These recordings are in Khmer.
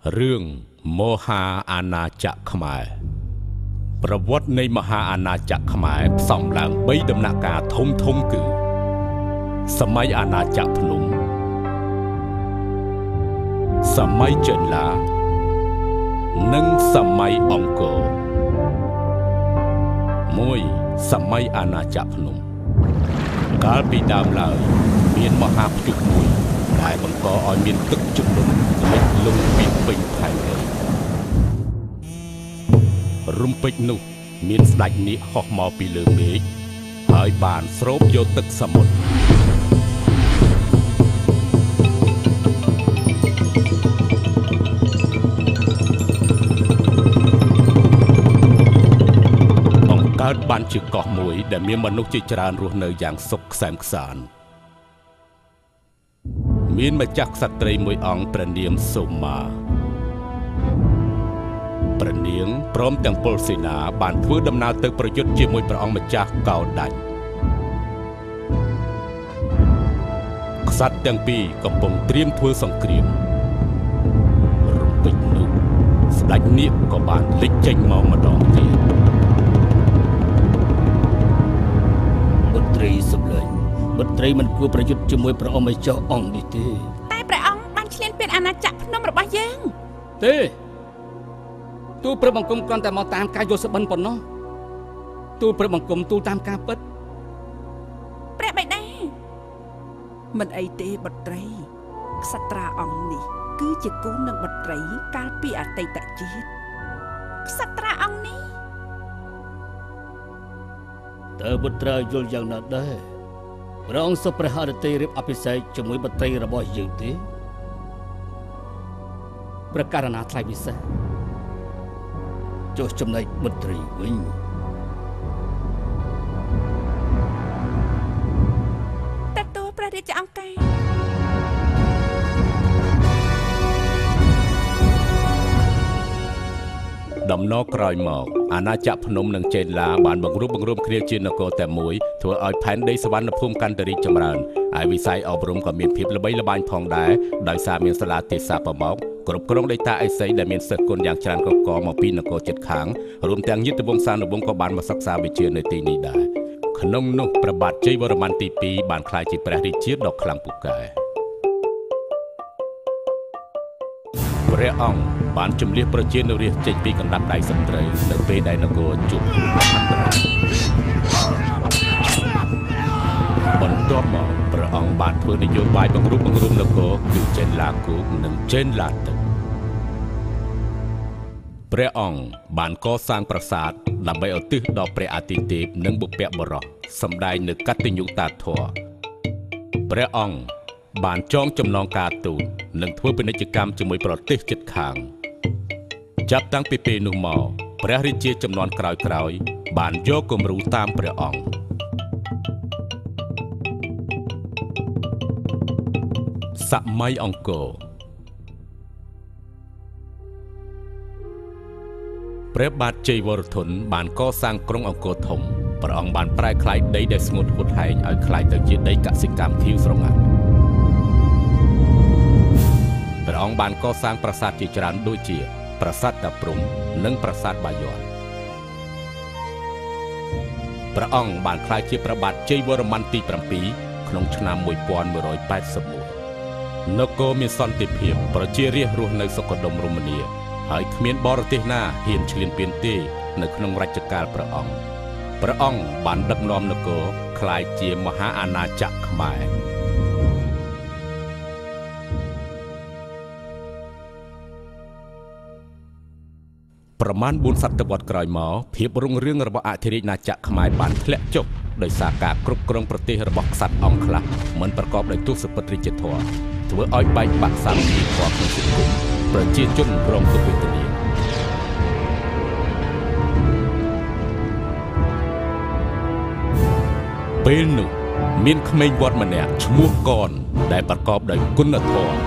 រឿងមហាអាណាចក្រខ្មែរប្រវត្តិនៃមហាអាណាចក្រខ្មែរផ្សំឡើង3ដំណាក់កាលធំធំគឺសម័យអាណាចក្រភ្នំសម័យចេនឡានិងសម័យអង្គរ1សម័យអាណាចក្រភ្នំកាលពីដើមឡើយមានមហាព្យុះមួយដែលបង្កឲ្យមានទឹកជំនន់លិចលង់ពីពេញផែនដីរំពេចនោះមានស្ដេចនាគហោះមកពីលើមេឃហើយបានស្រូបយកទឹកសមុទ្របង្កើតបានជាកោះមួយដែលមានមនុស្សជាច្រើនរស់នៅយ៉ាងសុខក្សេមក្សាន្តមានម្ចាស់ក្សត្រីមួយអង្គព្រះនាមសូមាព្រះនាងព្រមទាំងពលសេនាបានធ្វើដំណើរទៅប្រយុទ្ធជាមួយព្រះអង្គម្ចាស់កោដាច់ក្សត្រទាំងពីរកំពុងត្រៀមធ្វើសង្គ្រាមរំពេចនោះស្ដេចនាគក៏បានលេចចេញមកម្ដងទៀតបុត្រីសម្លេងបុត្រីមិនគួរប្រយុទ្ធជាមួយព្រះអង្គម្ចាស់អង្គនេះទេតែព្រះអង្គបានឈ្លានពានអាណាចក្រភ្នំរបស់យើងទេទូលព្រះបង្គំគ្រាន់តែមកតាមការយល់សុបិនប៉ុណ្ណោះទូលព្រះបង្គំទូលតាមការពិតព្រះបិតាមិនអីទេបុត្រីក្សត្រាអង្គនេះគឺជាកូននឹងបុត្រីកាលពីអតីតជាតិក្សត្រាអង្គនេះតើបុត្រីយល់យ៉ាងណាដែរព្រះអង្គសុព្រះហឫទ័យរៀបអភិសេកជាមួយបុត្រីរបស់យើងទេព្រះករណាថ្លៃពិសេសចុះចំណែកបុត្រីវិញទទួលព្រះរាជអង្គការដំណរក្រោយមកអាណាចក្រភ្នំនិងចេនឡាបានបង្រួបបង្រួមគ្នាជានគរតែមួយធ្វើឲ្យផែនដីសវណ្ណភូមិកាន់តែរីកចម្រើនឯវិស័យអប់រំក៏មានភាពល្បីល្បាញផងដែរដោយសារមានសាលាទេសាប្រមកគ្រប់គ្រងដោយតាអេសីដែលមានសិស្សគុណយ៉ាងច្រើនកកមកពីនគរជិតខាងរួមទាំងញាតិវង្សានុវង្សក៏បានមកសិក្សាវិជ្ជានៅទីនេះដែរក្នុងនោះព្រះបាទជ័យវរ្ម័នទី2បានក្លាយជាព្រះរាជាដ៏ខ្លាំងពូកែព្រះអង្គបានជំលះប្រជានុរាស្ត្រចេញពីកណ្ដាប់ដៃសត្រូវនៅពេលដែលនគរជួបគ្រោះមហន្តរាយបន្ទាប់មកព្រះអង្គបានធ្វើនយោបាយបង្រួបបង្រួមនគរគឺចេនឡាគោកនិងចេនឡាទឹកព្រះអង្គបានកសាងប្រាសាទដើម្បីឧទ្ទិសដល់ព្រះអាទិទេពនិងបុព្វបុរសសម្ដែងនូវកតញ្ញូតាធម៌ព្រះអង្គបានចងចំណងការទូតនិងធ្វើពាណិជ្ជកម្មជាមួយប្រទេសជិតខាងចាប់តាំងពីពេលនោះមកព្រះរាជាចំនួនក្រោយៗបានយកគំរូតាមព្រះអង្គសម័យអង្គរព្រះបាទជ័យវរធនបានកសាងក្រុងអង្គរធំព្រះអង្គបានប្រែក្លាយដីដែលស្ងួតហួតហែងឲ្យក្លាយទៅជាដីកសិកម្មខៀវស្រងាត់ព្រះអង្គបានកសាងប្រាសាទជាច្រើនដូចជាប្រាសាទតាព្រំនិងប្រាសាទបាយ័នព្រះអង្គបានក្លាយជាព្រះបាទជ័យវរ្ម័នទី7ក្នុងឆ្នាំ1181នគរមានសន្តិភាពប្រជារាស្ត្ររស់នៅសុខដុមរមនាហើយគ្មានបរទេសណាហ៊ានឈ្លានពានទេនៅក្នុងរជ្ជកាលព្រះអង្គព្រះអង្គបានដឹកនាំនគរក្លាយជាមហាអាណាចក្រខ្មែរប្រមាណ4សតវត្សក្រោយមកភាពរុងរឿងរបស់អធិរាជណាចក្រខ្មែរបានធ្លាក់ចុះដោយសារការគ្រប់គ្រងប្រទេសរបស់ក្សត្រអង្គខ្លះមិនប្រកបដោយទសពិធរាជធម៌ធ្វើឲ្យបែកបាក់សាមគ្គីធម៌ក្នុងសង្គមប្រជាជនរងទុក្ខវេទនាពេលនោះមានក្មេងវត្តម្នាក់ឈ្មោះកនដែលប្រកបដោយគុណធម៌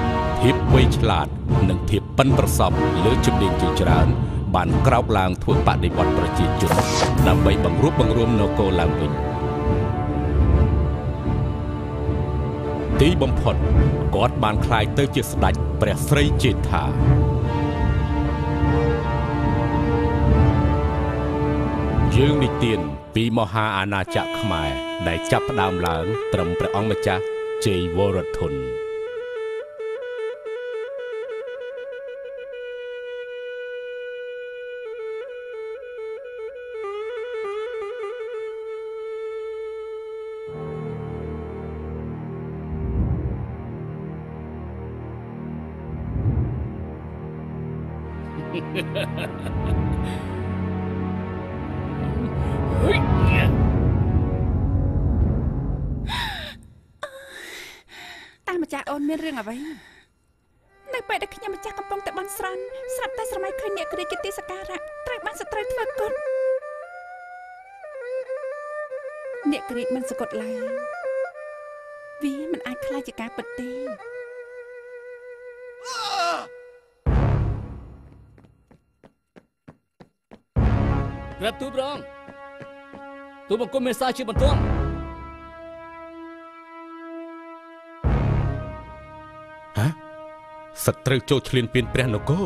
ភាពវៃឆ្លាតនិងភាពប៉ិនប្រសប់លើជំនាញជាច្រើនបានក្រោកឡើងធ្វើបដិវត្តប្រជាជនដើម្បីបង្រួបបង្រួមនគរឡើងវិញទីបំផុតគាត់បានក្លាយទៅជាស្ដេចព្រះស្រីជេដ្ឋា យើងនិទានពីមហាអាណាចក្រខ្មែរដែលចាប់ផ្ដើមឡើងត្រឹមព្រះអង្គម្ចាស់ជ័យវរធន តាម្ចាស់អូនមានរឿងអ្វីនៅពេលដែលខ្ញុំម្ចាស់កំពុងតែបន់ស្រន់ស្រាប់តែស្រមៃឃើញអ្នកគ្រាជាទីសក្ការៈត្រូវបានសត្រូវធ្វើគុតអ្នកគ្រាមិនសកត់ឡើយវាមិនអាចក្លាយជាការពិតទេក្រាបទូលព្រះអង្គទូលបង្គំមានសារជាបន្ទាន់ហ៎សត្រូវចូលឈ្លានពានព្រះនគរ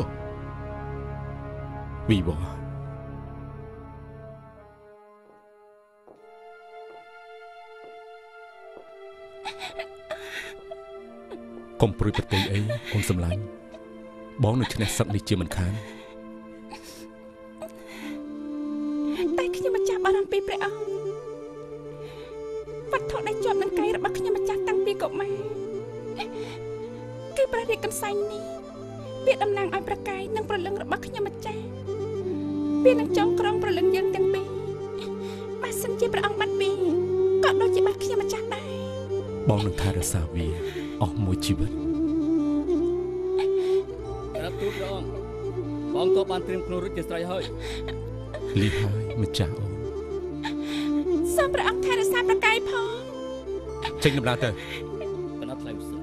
វីវកុំព្រួយប្រតិអីអូនសម្លាញ់បងនឹងឈ្នះសឹកនេះជាមិនខានតែខ្ញុំម្ចាស់បារម្ភពីព្រះអង្គវត្ថុដែលជាប់នឹងកាយរបស់ខ្ញុំម្ចាស់តាំងពីកុមារគឺព្រះរាជកន្សែងនេះវាតំណាងឲ្យព្រះកាយនិងព្រលឹងរបស់ខ្ញុំម្ចាស់វានឹងចងក្រងព្រលឹងយើងទាំងពីរបើសិនជាព្រះអង្គបាត់ពីក៏ដូចជាបាត់ខ្ញុំម្ចាស់ដែរបងនឹងថែរក្សាវាអស់មួយជីវិតក្រាបទូលព្រះអង្គបងតបបានត្រៀមខ្លួនរួចជាស្រេចហើយលីហើយម្ចាស់អូនសូមព្រះអង្គថែរក្សាប្រកាយផងចេញដំណើរទៅកណាត់ថ្លៃពិសេស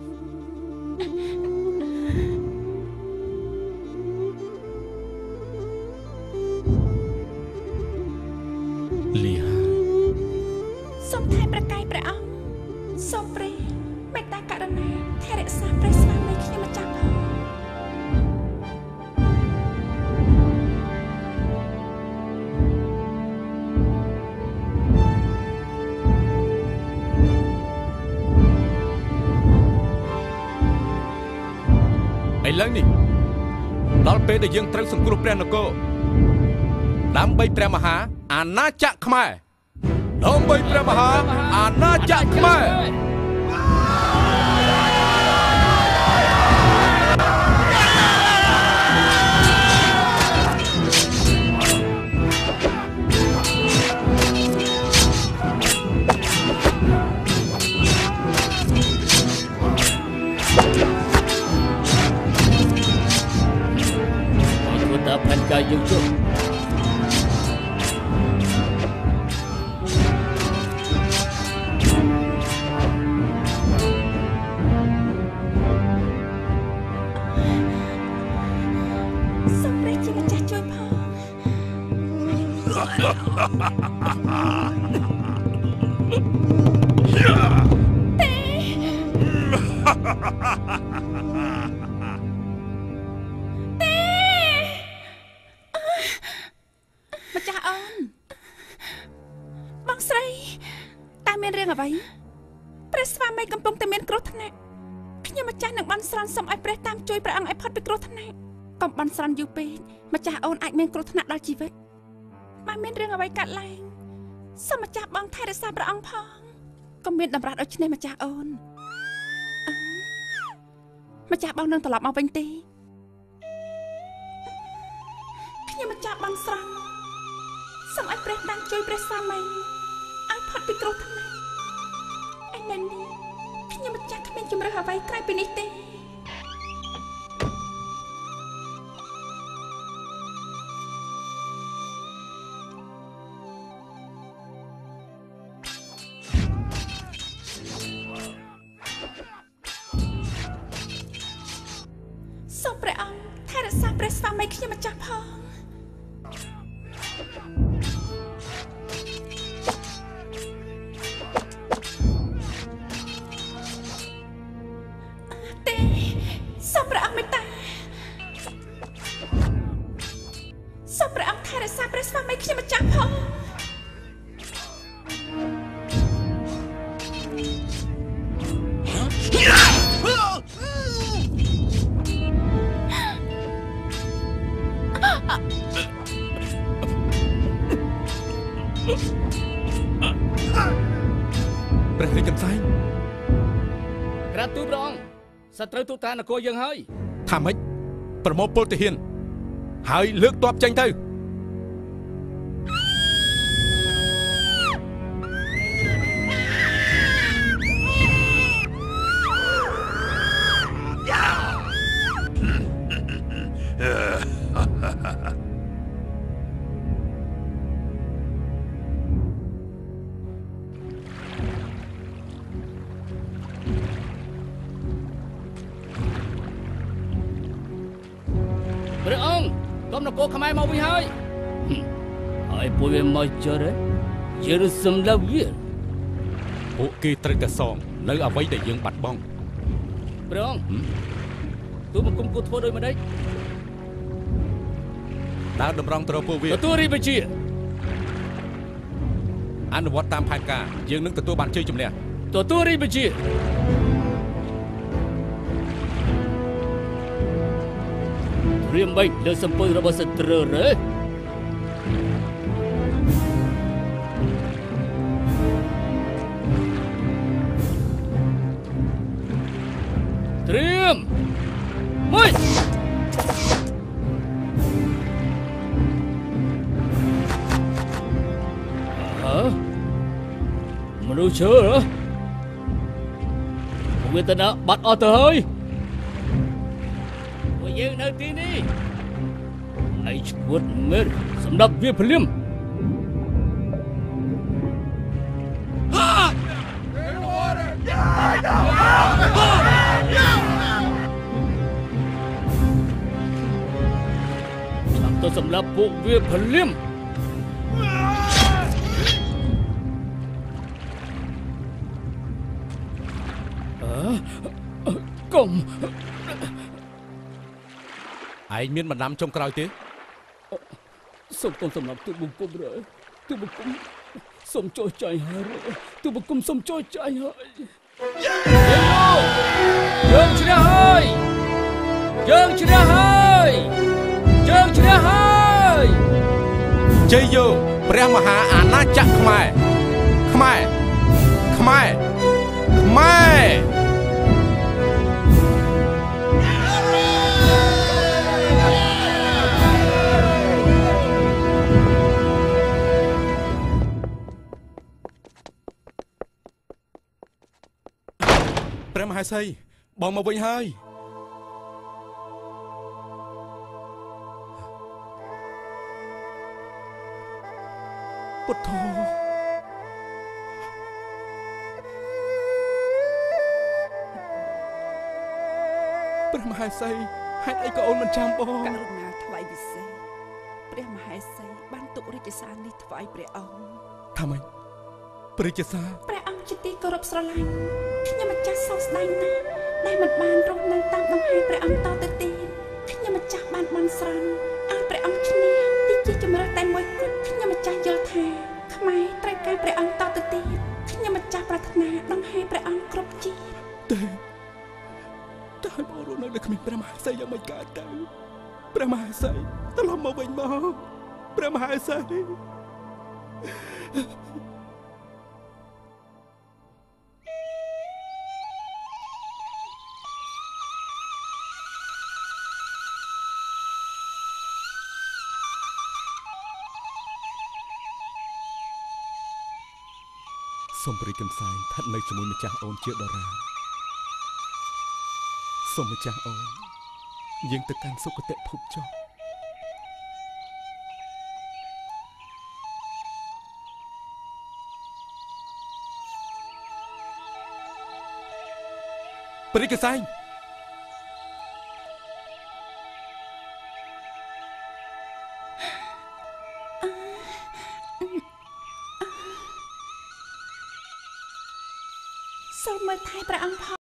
លីហើយសូមថែប្រកាយព្រះអង្គសូមព្រះមេត្តាករុណាថែរក្សាព្រះស្វាមីខ្ញុំម្ចាស់ផងឥឡូវនេះដល់ពេលដែលយើងត្រូវសង្គ្រោះព្រះនគរដើម្បីព្រះមហាអាណាចក្រខ្មែរដើម្បីព្រះមហាអាណាចក្រខ្មែរផែនការយើងជុំសូមព្រះជាម្ចាស់ជួយផងទេម្ចាស់អូនបងស្រីតើមានរឿងអ្វីព្រះស្វាមីកំពុងតែមានគ្រោះថ្នាក់ខ្ញុំម្ចាស់នឹងបន់ស្រន់សូមឲ្យព្រះតាមជួយព្រះអង្គឲ្យផុតពីគ្រោះថ្នាក់កុំបន់ស្រន់យូរពេកម្ចាស់អូនអាចមានគ្រោះថ្នាក់ដល់ជីវិតបើមានរឿងអ្វីកើតឡើងសូមម្ចាស់បងថែរក្សាព្រះអង្គផងកុំមានតម្រាស់ដូច្នេះម្ចាស់អូនម្ចាស់បងនឹងត្រឡប់មកវិញទេខ្ញុំម្ចាស់បន់ស្រន់សូមឲ្យព្រះតាមជួយព្រះស្វាមីឲ្យផុតពីគ្រោះថ្នាក់ឯនេះខ្ញុំម្ចាស់គ្មានជម្រើសអ្វីក្រៅពីនេះទេសូមព្រះអង្គថែរក្សាព្រះស្វាមីខ្ញុំម្ចាស់ផងទេសូមព្រះអង្គមេត្តាសូមព្រះអង្គថែរក្សាព្រះស្វាមីខ្ញុំម្ចាស់ផង ព្រះរាជកំសែងក្រាបទូលព្រះអង្គសត្រូវទូតានគរយើងហើយថាម៉េចប្រមូលពលទាហានហើយលើកទ័ពចេញទៅព្រះអង្គកុំនគរខ្មែរមកវិញហើយហើយពួកវាមកចរយើងសម្លាប់វាពួកគេត្រូវតែសងនៅអ្វីដែលយើងបាត់បង់ព្រះអង្គទូបង្គំគួរធ្វើដូចម្ដេចដើរតម្រង់ទៅពួកវាទទួលរាជបញ្ជាអនុវត្តតាមផែនការយើងនឹងទទួលបានជ័យជំនះទទួលរាជបញ្ជារៀមបីលើសម្ពើរបស់សត្រូវរេត្រៀមមួយអើមនុស្សជឿហ៎វាទៅណាបាត់អស់ទៅហើយពួកយើងនៅទីនេះហើយឈួតមើលសម្រាប់វាភ្លាមចាំទៅសម្រាប់ពួកវាភ្លាមអឺកុំឯងមានបណ្ដាំចុងក្រោយទេសូមកុំសម្រាប់ទូបង្គំរើទូបង្គំសូមចូលចៃហើយទូបង្គំសូមចូលចៃហើយយើងឈ្នះហើយយើងឈ្នះហើយយើងឈ្នះហើយជ័យយោព្រះមហាអាណាចក្រខ្មែរខ្មែរខ្មែរខ្មែរព្រះមហេសីបងមកវិញហើយពុទ្ធោព្រះមហេសីហេតុអីក៏អូនមិនចាំបងករុណាថ្លៃពិសេសព្រះមហេសីបានទុករាជសារនេះថ្វាយព្រះអង្គថាម៉េចព្រះរាជសារព្រះអង្គជាទីគោរពស្រឡាញ់ខ្ញុំម្ចាស់សោកស្ដាយណាស់ដែលមិនបានរស់នៅតាមដង្ហែព្រះអង្គតទៅទៀតខ្ញុំម្ចាស់បានបន់ស្រន់ឲ្យព្រះអង្គឈ្នះទីជាជំរឿតែមួយគត់ខ្ញុំម្ចាស់យល់ថាខ្មែរត្រូវការព្រះអង្គតទៅទៀតខ្ញុំម្ចាស់ប្រាថ្នាដង្ហែព្រះអង្គគ្រប់ជាតិទេតែបងរស់នៅដោយគ្មានព្រះមហេសីយ៉ាងម៉េចកើតទៅព្រះមហេសីត្រឡប់មកវិញមកព្រះមហេសីសូមព្រះកន្សែងស្ថិតនៅជាមួយម្ចាស់អូនជាដរាបសូមម្ចាស់អូនយើងទៅកាន់សុគតិភពចុះព្រះកន្សែងសូមមើលថែព្រះអង្គផង